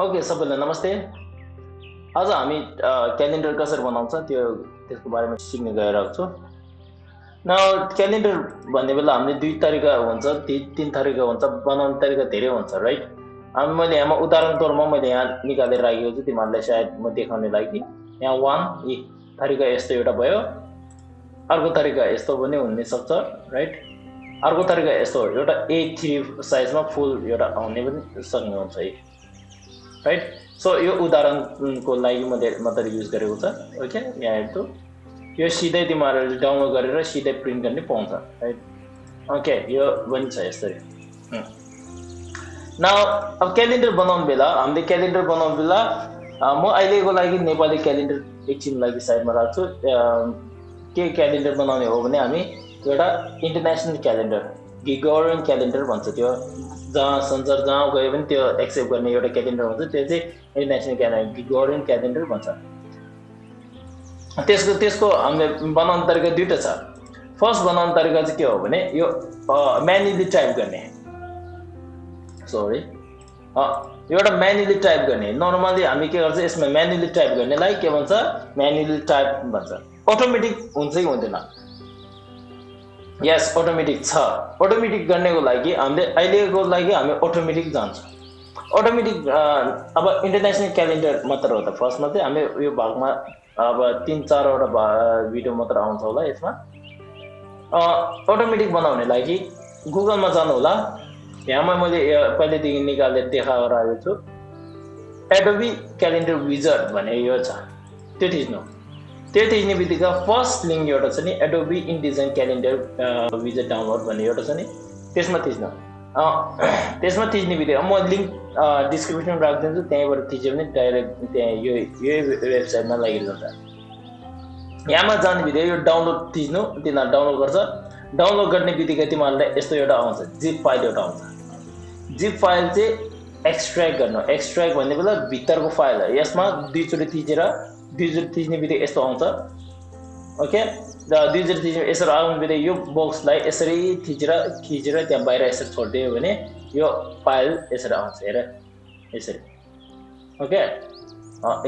Okay सबैलाई नमस्ते। आज हामी क्यालेन्डर कसरी बनाउँछ त्यसको बारेमा सिक्न गइरहेको छु। न क्यालेन्डर भन्ने बेला हामीले दुई तरिका हुन्छ, तीन तरिका हुन्छ, बनाउने तरिका धेरै हुन्छ राइट। मैले यहाँ उदाहरण तौरमा मैले यहाँ निकालेर राखेको छु तिमीहरूलाई सायद म देखाउने लागि। यहाँ 1 तरिका यस्तो एउटा भयो, अर्को तरिका यस्तो पनि हुन सक्छ राइट। अर्को तरिका यस्तो एउटा A3 साइजमा फुल एउटा आउने पनि सक्ने हुन्छ है राइट। सो यो उदाहरणको लागि मैले मात्र युज गरेको छ। ओके यहाँ हेर्छु, यो सिधै तिमीहरूले डाउनलोड गरेर सिधै प्रिन्ट गर्ने पाउँछ राइट। ओके यो पनि छ यसरी। न अब क्यालेन्डर बनाउने बेला हामीले क्यालेन्डर बनाउने बेला म अहिलेको लागि नेपाली क्यालेन्डर एकछिन लागि साइडमा राख्छु। के क्यालेन्डर बनाउने हो भने हामी एउटा इन्टरनेसनल क्यालेन्डर, ग्रिगोरियन क्यालेन्डर भन्छ, त्यो जहाँ संसार जहाँ गयो पनि त्यो एक्सेप्ट गर्ने एउटा क्यालेन्डर हुन्छ, त्यो चाहिँ इन्टरनेसनल क्यालेन्डर, ग्रिगोरियन क्यालेन्डर भन्छ। त्यसको हामीले बनाउने तरिका दुईटा छ। फर्स्ट बनाउने तरिका चाहिँ के हो भने यो म्यानुअली टाइप गर्ने, एउटा म्यानुअली टाइप गर्ने। नर्मली हामी के गर्छ यसमा म्यानुअली टाइप गर्नेलाई के भन्छ, म्यानुअली टाइप भन्छ। अटोमेटिक हुन्छ कि हुँदैन? यस अटोमेटिक छ। अटोमेटिक गर्नेको लागि हामीले अहिलेको लागि हामी अटोमेटिक जान्छौँ। अटोमेटिक अब इन्टरनेसनल क्यालेन्डर मात्र हो त। फर्स्टमा चाहिँ हामी यो भागमा अब 3-4वटा भिडियो मात्र आउँछ होला यसमा। अटोमेटिक बनाउने लागि गुगलमा जानु होला। यहाँ मैले पहिलेदेखि निकालेर देखाएर आएको छु। एडोबी क्यालेन्डर विजर्ड भन्ने यो छ, त्यो थिच्नु। त्यो थिच्ने बित्तिकै फर्स्ट लिङ्क एउटा छ नि, Adobe InDesign calendar wizard download भन्ने एउटा छ नि, त्यसमा थिच्नु। त्यसमा थिच्ने बित्तिकै म लिङ्क डिस्क्रिप्सन राखिदिन्छु, त्यहीँबाट थिच्यो भने डाइरेक्ट त्यहाँ यो वेबसाइटमा लगिरहन्छ। यहाँमा जाने बित्तिकै यो डाउनलोड थिच्नु, तिनीहरू डाउनलोड गर्छ। डाउनलोड गर्ने बित्तिकै तिमीहरूलाई यस्तो एउटा आउँछ, जिप फाइल एउटा आउँछ। जिप फाइल चाहिँ एक्सट्र्याक्ट गर्नु। एक्सट्र्याक्ट भन्ने बेला भित्रको फाइल हो। यसमा दुईचोटि थिच्ने बित्तिकै यस्तो आउँछ। ओके र दुईचोटि थिच्ने यसरी आउने बित्तिकै यो बक्सलाई यसरी खिचेर त्यहाँ बाहिर यसरी छोडिदियो भने यो फाइल यसरी आउँछ। हेर यसरी। ओके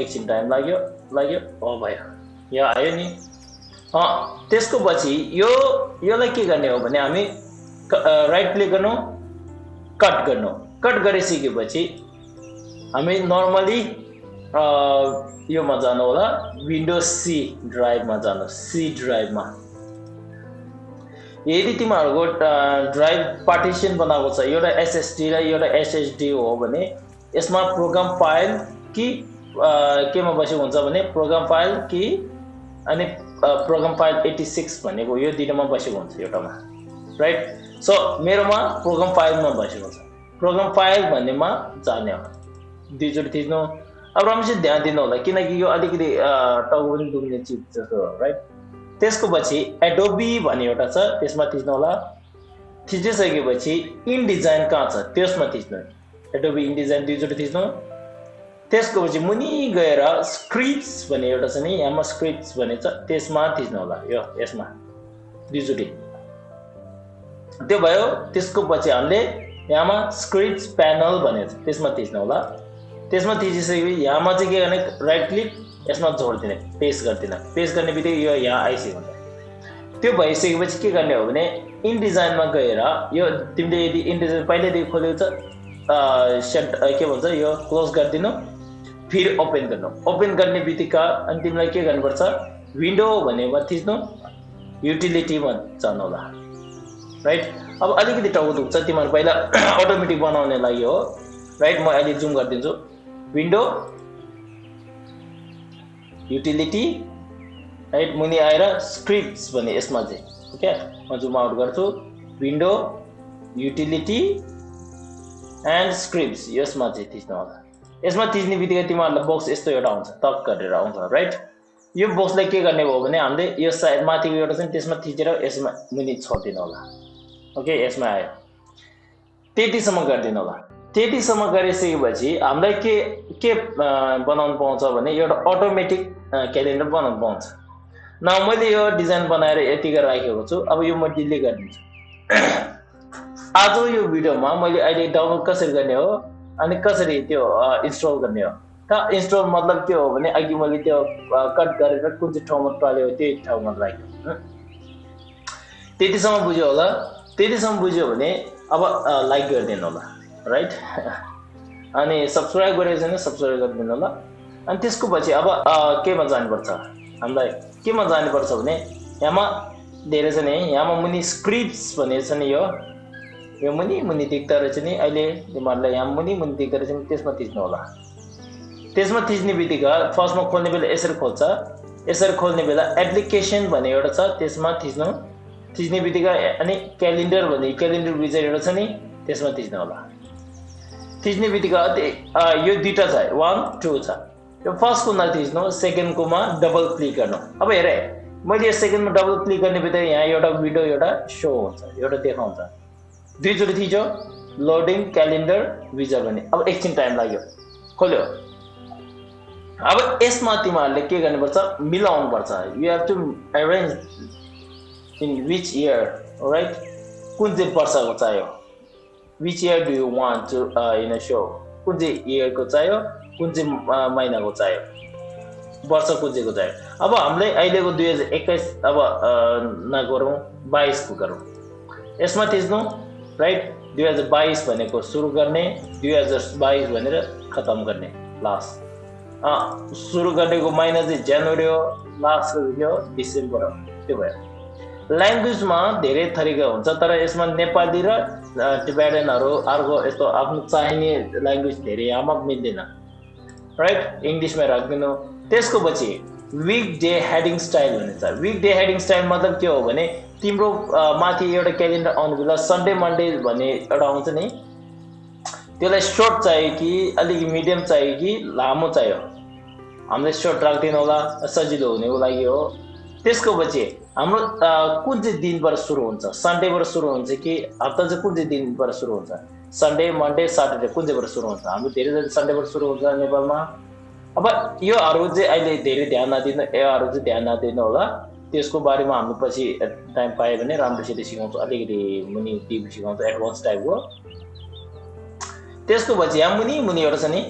एकछिन टाइम लाग्यो भयो, यो आयो नि। त्यसको पछि योलाई के गर्ने हो भने हामी राइट क्लिक गर्नु, कट गर्नु। कट गरिसकेपछि हामी नर्मली योमा जानु होला, विन्डोज सी ड्राइभमा जानु। सी ड्राइभमा यदि तिमीहरूको ड्राइभ पार्टिसन बनाएको छ, एउटा एसएसडी र एउटा एसएसडी हो भने यसमा प्रोग्राम फाइल कि केमा बसेको हुन्छ भने प्रोग्राम फाइल कि अनि प्रोग्राम फाइल 86 भनेको यो दुईटामा बसेको हुन्छ एउटामा राइट। सो मेरोमा प्रोग्राम फाइलमा बसेको छ। प्रोग्राम फाइल भन्नेमा जाने हो, दुईचोटि थिच्नु। अब राम्रोसित ध्यान दिनु होला किनकि यो अलिकति टाउको पनि दुख्ने चिज जस्तो हो राइट। त्यसको पछि एडोबी भन्ने एउटा छ, त्यसमा थिच्नु होला। थिचिसकेपछि इनडिजाइन कहाँ छ त्यसमा थिच्नु। एडोबी इनडिजाइन दुईचोटि थिच्नु। त्यसको पछि मुनि गएर स्क्रिप्ट्स भन्ने एउटा छ नि, यहाँमा स्क्रिप्ट्स भन्ने छ, त्यसमा थिच्नु होला। यसमा दुईचोटि त्यो भयो। त्यसको पछि हामीले यहाँमा स्क्रिप्ट्स प्यानल भनेको छ, त्यसमा थिच्नु होला। त्यसमा थिचिसकेपछि यहाँमा चाहिँ के गर्ने, राइट क्लिक यसमा जोडिदिने, पेस्ट गरिदिने। पेस्ट गर्ने बित्तिकै यो यहाँ आइसक्यो हुन्छ। त्यो भइसकेपछि के गर्ने हो भने इनडिजाइनमा गएर यो तिमीले यदि इनडिजाइन पहिल्यैदेखि खोलेको छ के भन्छ यो क्लोज गरिदिनु, फेरि ओपन गर्नु। ओपन गर्ने बित्तिकै अनि तिमीलाई के गर्नुपर्छ, विन्डो भनेमा थिच्नु, युटिलिटीमा जानु होला राइट। अब अलिकति टाउको दुख्छ, तिमीहरू पहिला अटोमेटिक बनाउने लागि हो राइट। म अहिले जुम गरिदिन्छु। विन्डो युटिलिटी राइट, मुनि आएर स्क्रिप्ट्स भन्ने यसमा चाहिँ ओके म जुम आउट गर्छु। विन्डो युटिलिटी एन्ड स्क्रिप्ट्स यसमा चाहिँ थिच्नु होला। यसमा थिच्ने बित्तिकै तिमीहरूलाई बक्स यस्तो एउटा आउँछ, टक गरेर आउँछ राइट। यो बक्सलाई के गर्ने भयो भने हामीले यो साइड माथिको एउटा छ नि त्यसमा थिचेर यसमा मुनि छोडिदिनु होला। ओके यसमा आयो, त्यतिसम्म गरिदिनु होला। त्यतिसम्म गरिसकेपछि हामीलाई के बनाउनु पाउँछ भने एउटा अटोमेटिक क्यालेन्डर बनाउनु पाउँछ। न मैले यो डिजाइन बनाएर यतिकै राखेको छु। अब यो म डिलिट गरिदिन्छु। आज यो भिडियोमा मैले अहिले डाउनलोड कसरी गर्ने हो अनि कसरी त्यो इन्स्टल गर्ने हो त इन्स्टल मतलब के हो भने अघि मैले त्यो कट गरेर कुन चाहिँ ठाउँमा टल्यो त्यही ठाउँमा राख्यो त्यतिसम्म बुझ्यो होला त्यतिसम्म बुझ्यो भने अब लाइक गरिदिनु होला राइट अनि सब्सक्राइब गरेको छैन सब्सक्राइब गरिदिनु होला अनि त्यसको पछि अब केमा जानुपर्छ हामीलाई केमा जानुपर्छ भने यहाँमा धेरै छ नि यहाँमा मुनि स्क्रिप्ट्स भनेको छ नि यो मुनि देख्दा रहेछ नि अहिले तिमीहरूलाई यहाँ मुनि देख्दा रहेछ नि त्यसमा थिच्नु होला त्यसमा थिच्ने बित्तिकै फर्स्टमा खोल्ने बेला यसरी खोल्छ यसरी खोल्ने बेला एप्लिकेसन भन्ने एउटा छ त्यसमा थिच्ने बित्तिकै अनि क्यालेन्डर भन्ने क्यालेन्डर विजार एउटा छ नि त्यसमा थिच्नु होला थिच्ने बित्तिकै यो दुईटा छ 1 2 छ यो फर्स्टको मा थिच्नु सेकेन्डकोमा डबल क्लिक गर्नु अब हेरे मैले यो सेकेन्डमा डबल क्लिक गर्ने बित्तिकै यहाँ एउटा भिडियो एउटा शो हुन्छ एउटा देखाउँछ दुईचोटि थिच्यो लोडिङ क्यालेन्डर विजार भन्ने अब एकछिन टाइम लाग्यो खोल्यो अब यसमा तिमीहरूले के गर्नुपर्छ मिलाउनु पर्छ you have to arrange in which year right कुन चाहिँ वर्षको चाहियो which year do you want to in a show कुन चाहिँ इयरको चाहियो कुन चाहिँ महिनाको चाहियो वर्ष कुन चाहिँको चाहियो अब हामीले अहिलेको 2021 अब नगरौँ 22 को गरौँ यसमा थिच्नु राइट 2022 भनेको सुरु गर्ने 2022 भनेर खत्म गर्ने लास्ट सुरु गरेको महिना चाहिँ जनवरी हो लास्ट हो डिसेम्बर हो त्यो भयो ल्याङ्ग्वेजमा धेरै थरीका हुन्छ तर यसमा नेपाली र टिबेटनहरू अर्को यस्तो आफ्नो चाहिने ल्याङ्ग्वेज धेरै यहाँमा मिल्दैन राइट इङ्ग्लिसमा राखिदिनु त्यसको पछि विक डे हेडिङ स्टाइल भन्ने छ विक डे हेडिङ स्टाइल मतलब के हो भने तिम्रो माथि एउटा क्यालेन्डर आउने बेला सन्डे मन्डे भन्ने एउटा आउँछ नि त्यसलाई सर्ट चाहियो कि अलिक मिडियम चाहियो कि लामो चाहियो हामीले सर्ट राख्दिनु होला सजिलो हुनेको लागि हो त्यसको पछि हाम्रो कुन चाहिँ दिनबाट सुरु हुन्छ सन्डेबाट सुरु हुन्छ कि हप्ता चाहिँ कुन चाहिँ दिनबाट सुरु हुन्छ सन्डे मन्डे सटरडे कुन चाहिँबाट सुरु हुन्छ हाम्रो धेरै सन्डेबाट सुरु हुन्छ नेपालमा अब योहरू चाहिँ अहिले धेरै ध्यान नदिनु योहरू चाहिँ ध्यान नदिनु होला त्यसको बारेमा हामी पछि टाइम पायो भने राम्रोसित सिकाउँछु अलिकति मुनि टिप सिकाउँछु एडभान्स टाइपको त्यसको पछि यहाँ मुनि एउटा छ नि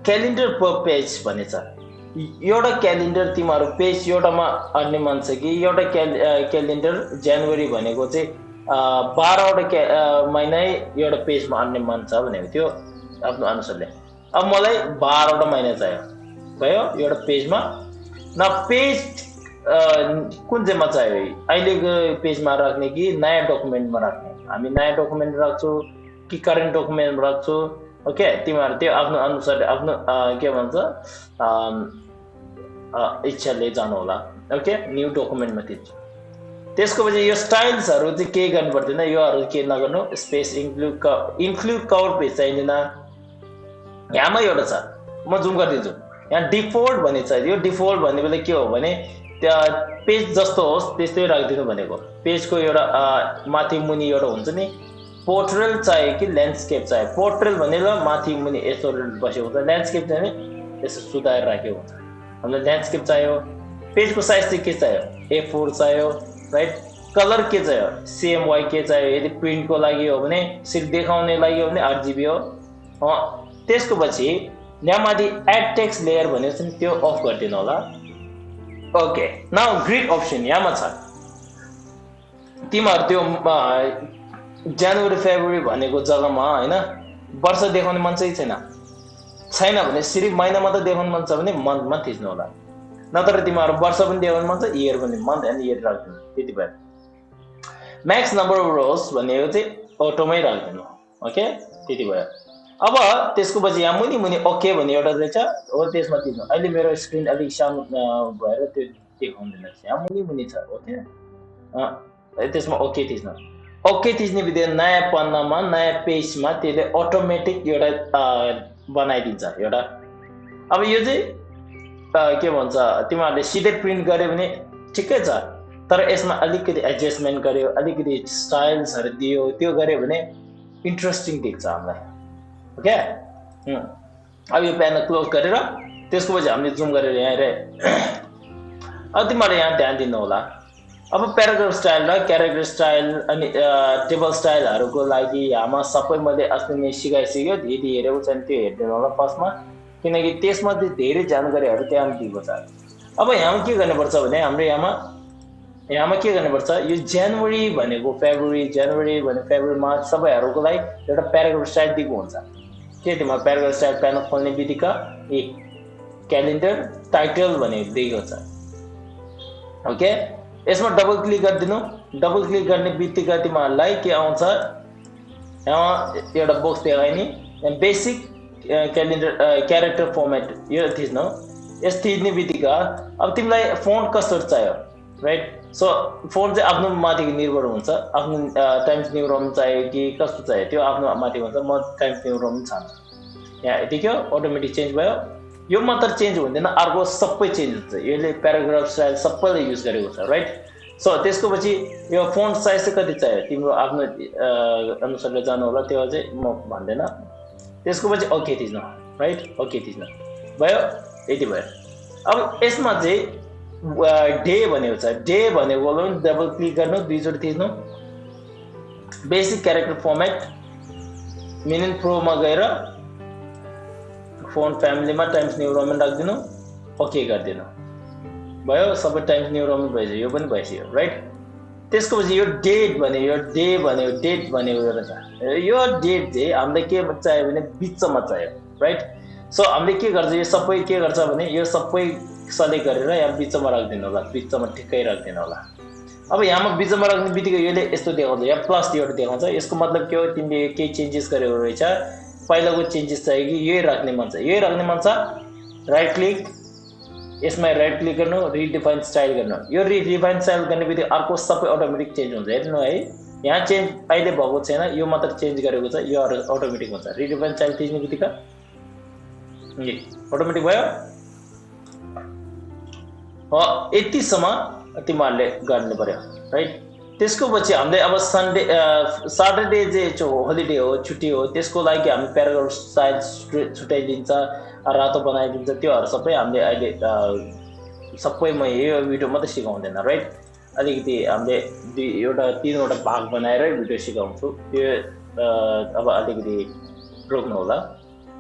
क्यालेन्डर पर पेज भन्ने छ एउटा क्यालेन्डर तिमीहरू पेज एउटामा अन्ने मन छ कि एउटा क्यालेन्डर जनवरी भनेको चाहिँ 12वटा महिना एउटा पेजमा अन्ने मन छ भनेको थियो आफ्नो अनुसारले अब मलाई 12वटा महिना चाहियो भयो एउटा पेजमा न पेज कुन चाहिँमा चाहियो अहिलेको पेजमा राख्ने कि नयाँ डकुमेन्टमा राख्ने हामी नयाँ डकुमेन्ट राख्छौँ कि करेन्ट डकुमेन्ट राख्छु ओके तिमीहरू त्यो आफ्नो अनुसार आफ्नो के भन्छ इच्छाले जानु होला ओके न्यू डकुमेन्टमा थिच्छु त्यसको पछि यो स्टाइल्सहरू चाहिँ केही गर्नु पर्दैन योहरू के नगर्नु स्पेस इन्क्लुड कभर पेज चाहिँदैन यहाँमा एउटा छ म जुम गरिदिन्छु यहाँ डिफल्ट भन्ने छ यो डिफल्ट भन्ने बेला के हो भने त्यहाँ पेज जस्तो होस् त्यस्तै राखिदिनु भनेको पेजको एउटा माथि मुनि एउटा हुन्छ नि पोर्ट्रेल चाहियो कि ल्यान्डस्केप चाहियो पोर्ट्रेल भनेर माथि मुनि यसो बसेको हुन्छ ल्यान्डस्केप चाहिँ यसो सुधाएर राखेको हुन्छ हामीलाई ल्यान्डस्केप चाहियो पेजको साइज चाहिँ के चाहियो A4 चाहियो राइट कलर के चाहियो CMY के चाहियो यदि प्रिन्टको लागि हो भने सिर्फ देखाउने लागि हो भने RGB हो त्यसको पछि यहाँ माथि एड टेक्स्ट लेयर भनेको छ नि त्यो अफ गरिदिनु होला ओके नाउ ग्रिड अप्सन यहाँमा छ तिमीहरू त्यो जनवरी फेब्रुअरी भनेको जग्गामा हैन वर्ष देखाउने मन चाहिँ छैन भने सिर्फ महिना मात्र देखाउनु मन छ भने मन्थमा थिच्नु होला नत्र तिमीहरू वर्ष पनि देखाउनु मन छ इयर पनि मन्थ एन्ड इयर राख्दिनु त्यति भयो म्याक्स नम्बर अफ रोज भनेको चाहिँ अटोमै राख्दिनु ओके त्यति भयो अब त्यसको पछि यहाँ मुनि ओके भन्ने एउटा रहेछ हो त्यसमा थिच्नु अहिले मेरो स्क्रिन अलिक सानो भएर त्यो देखाउँदैन यहाँ मुनि छ ओके त्यसमा ओके थिच्नु ओके थिच्ने बित्तिकै नयाँ पन्नामा नयाँ पेजमा त्यसले अटोमेटिक एउटा बनाइदिन्छ एउटा अब यो चाहिँ के भन्छ तिमीहरूले सिधै प्रिन्ट गर्यो भने ठिकै छ तर यसमा अलिकति एडजस्टमेन्ट गर्यो अलिकति स्टाइल्सहरू दियो त्यो गर्यो भने इन्ट्रेस्टिङ देख्छ हामीलाई ओके अब यो प्यानल क्लोज गरेर त्यसको पछि हामीले जुम गरेर यहाँ हेरे अब तिमीहरूले यहाँ ध्यान दिनु होला अब प्याराग्राफ स्टाइल र क्यारेक्टर स्टाइल अनि टेबल स्टाइलहरूको लागि यहाँमा सबै मैले अस्ति नै सिकाइसक्यो। यदि हेरेको छैन त्यो हेरिदिनु होला फर्स्टमा, किनकि त्यसमध्ये धेरै जानकारीहरू त्यहाँ दिएको छ। अब यहाँमा के गर्नुपर्छ भने हाम्रो यहाँमा के गर्नुपर्छ, यो जनवरी भनेको फेब्रुअरी मार्च सबैहरूकोलाई एउटा प्याराग्राफ स्टाइल दिएको हुन्छ। के त्यसमा प्याराग्राफ स्टाइल प्यानल खोल्ने बित्तिकै एक क्यालेन्डर टाइटल भनेर दिएको छ। ओके, यसमा डबल क्लिक गरिदिनु। डबल क्लिक गर्ने बित्तिकै तिमीहरूलाई के आउँछ, यहाँ एउटा बक्स देखायो नि, बेसिक क्यालेन्डर क्यारेक्टर फर्मेट, यो थिच्नु। यस थिच्ने बित्तिकै अब तिमीलाई फोन्ट कस्तो चाहियो, राइट? सो फोन्ट चाहिँ आफ्नो माथि निर्भर हुन्छ, आफ्नो टाइम्स न्यू रोमन चाहियो कि कस्तो चाहियो त्यो आफ्नो माथि हुन्छ। म टाइम्स न्यू रोमन चाहन्छु। यहाँ यतिकै अटोमेटिक चेन्ज भयो। यो मात्र चेन्ज हुँदैन, अर्को सबै चेन्ज हुन्छ। यसले प्याराग्राफ स्टाइल सबैले युज गरेको छ, राइट? सो त्यसको पछि यो फोन्ट साइज चाहिँ कति चाहियो तिम्रो आफ्नो अनुसारले जानु होला, त्यो चाहिँ म भन्दैन। त्यसको पछि ओके थिच्नु, राइट? ओके थिच्नु भयो, यति भयो। अब यसमा चाहिँ डे भनेको छ। डे भनेको डबल क्लिक गर्नु, दुईचोटि थिच्नु। बेसिक क्यारेक्टर फर्मेट मिनिङ प्रोमा गएर फोन फ्यामिलीमा टाइम्स न्यू रोमन राखिदिनु, ओके गरिदिनु भयो। सबै टाइम्स न्यू रोमन भइसक्यो, यो पनि भइसक्यो, राइट? त्यसको पछि यो डेट भने डेट भनेको एउटा छ। यो डेट चाहिँ हामीले के चाहियो भने बिचमा चाहियो, राइट? सो हामीले के गर्छ, यो सबै के गर्छ भने यो सबै सेलेक्ट गरेर यहाँ बिचमा राखिदिनु होला, बिचमा ठिक्कै राखिदिनु होला। अब यहाँमा बिचमा राख्ने बित्तिकै यसले यस्तो देखाउँछ, यहाँ प्लस एउटा देखाउँछ। यसको मतलब के हो, तिमीले केही चेन्जेस गरेको रहेछ, पहिलाको चेन्जेस चाहियो कि यही राख्ने मन छ, राइट क्लिक, यसमा राइट क्लिक गर्नु, रिडिफाइन स्टाइल गर्नु। यो रिडिफाइन स्टाइल गर्ने बित्तिकै अर्को सबै अटोमेटिक चेन्ज हुन्छ। हेर्नु है, यहाँ चेन्ज अहिले भएको छैन, यो मात्र चेन्ज गरेको छ, यो अटोमेटिक हुन्छ। रिडिफाइन स्टाइल थिच्ने बित्तिकै अटोमेटिक भयो। यतिसम्म तिमीहरूले गर्नु पर्यो, राइट? त्यसको पछि हामीले अब सटरडे चाहिँ होलिडे हो, छुट्टी हो, त्यसको लागि हामी प्याराग्राफ स्टाइल छुट्याइदिन्छ, रातो बनाइदिन्छ। त्योहरू सबै हामीले अहिले सबैमा यो भिडियो मात्रै सिकाउँदैन, राइट? अलिकति हामीले 3वटा भाग बनाएर भिडियो सिकाउँछु, त्यो अब अलिकति रोक्नु होला,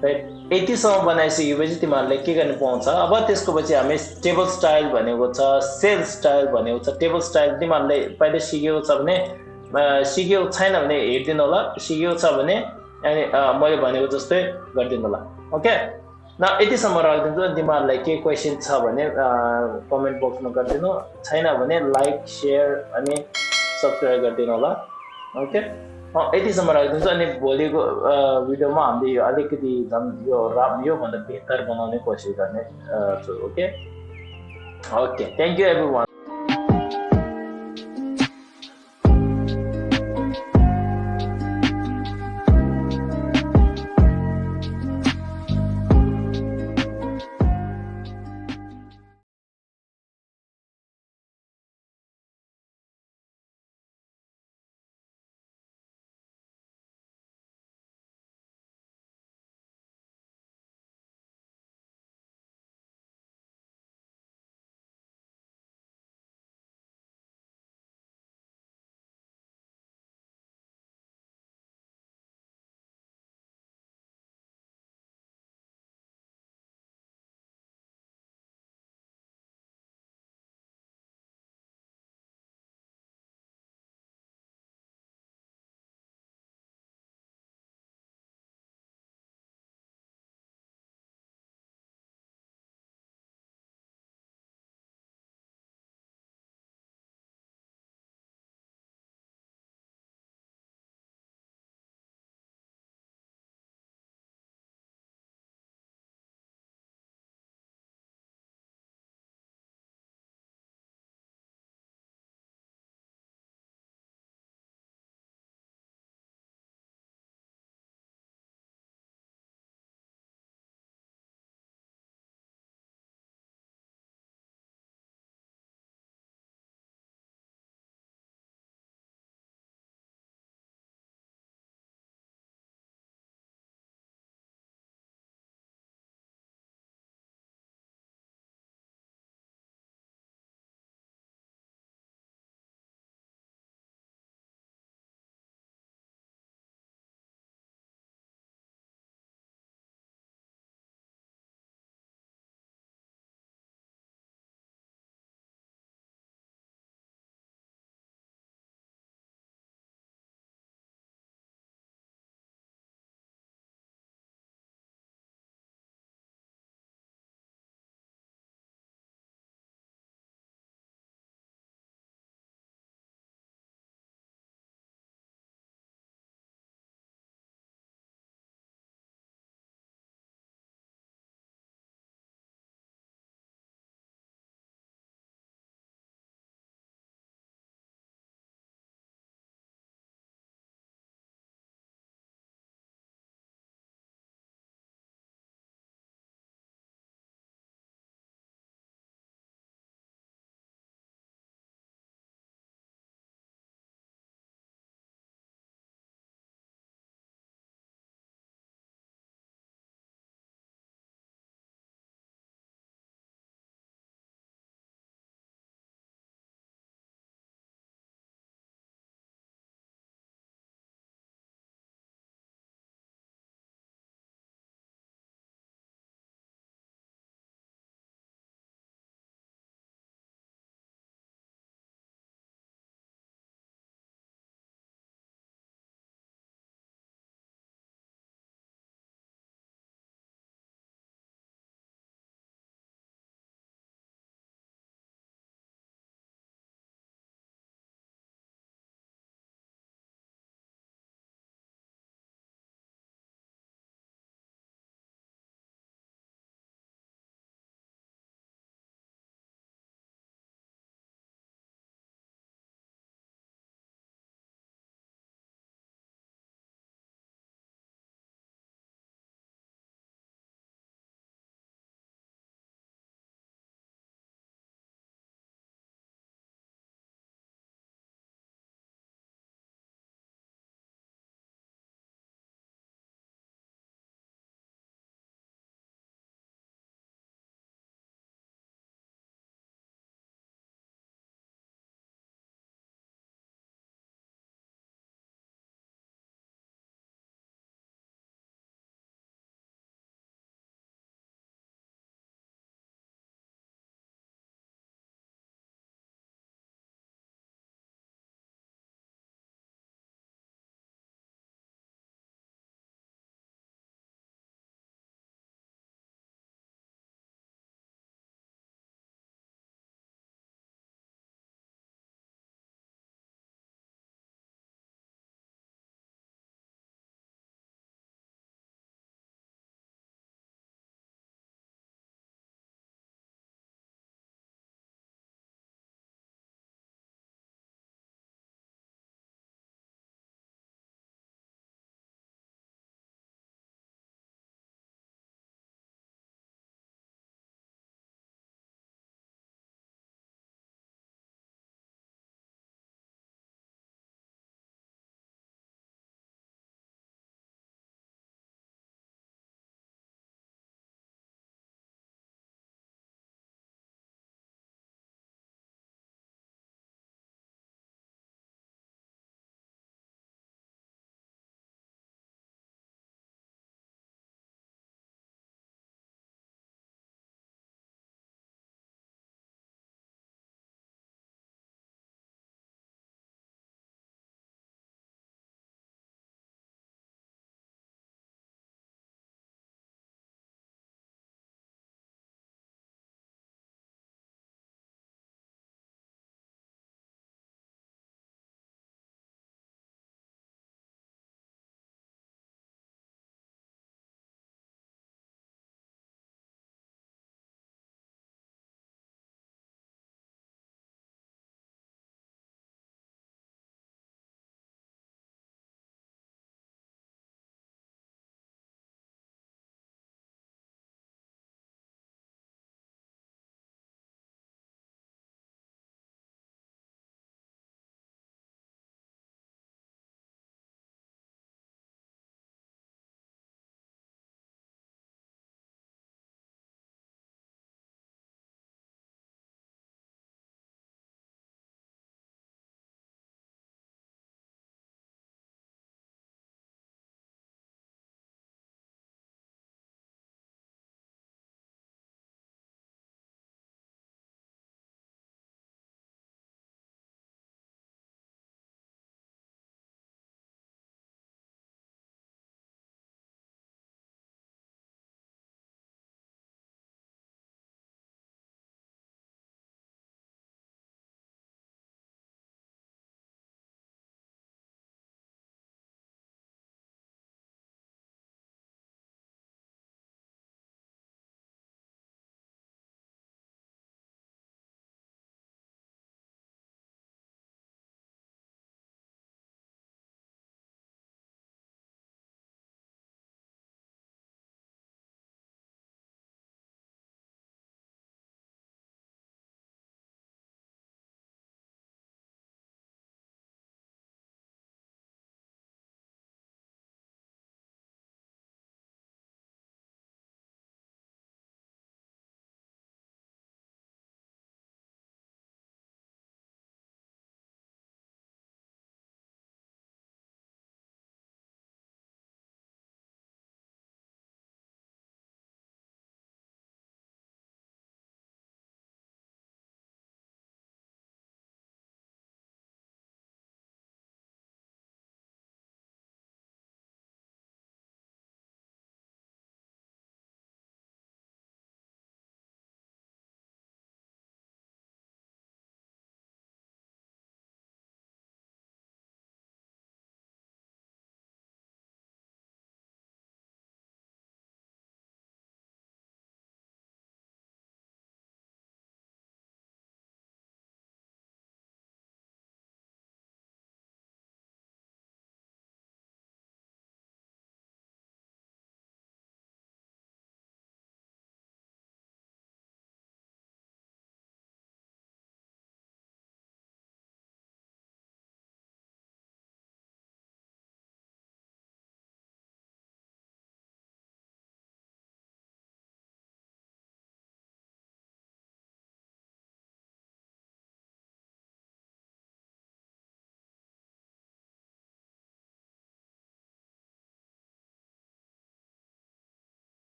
राइट? यतिसम्म बनाइसकेपछि तिमीहरूले के गर्नु पाउँछ। अब त्यसको पछि हामी टेबल स्टाइल भनेको छ, सेल स्टाइल भनेको छ। टेबल स्टाइल तिमीहरूले पहिला सिकेको छ भने, सिकेको छैन भने हेरिदिनु होला, सिकेको छ भने अनि मैले भनेको जस्तै गरिदिनु होला। ओके, न यतिसम्म राखिदिन्छु। तिमीहरूलाई के क्वेसन छ भने कमेन्ट बक्समा गरिदिनु, छैन भने लाइक, सेयर अनि सब्सक्राइब गरिदिनु होला। ओके, यतिसम्म राखिदिन्छु। अनि भोलिको भिडियोमा हामीले यो अलिकति झन् योभन्दा बेहतर बनाउने कोसिस गर्ने छु। Okay, thank you everyone.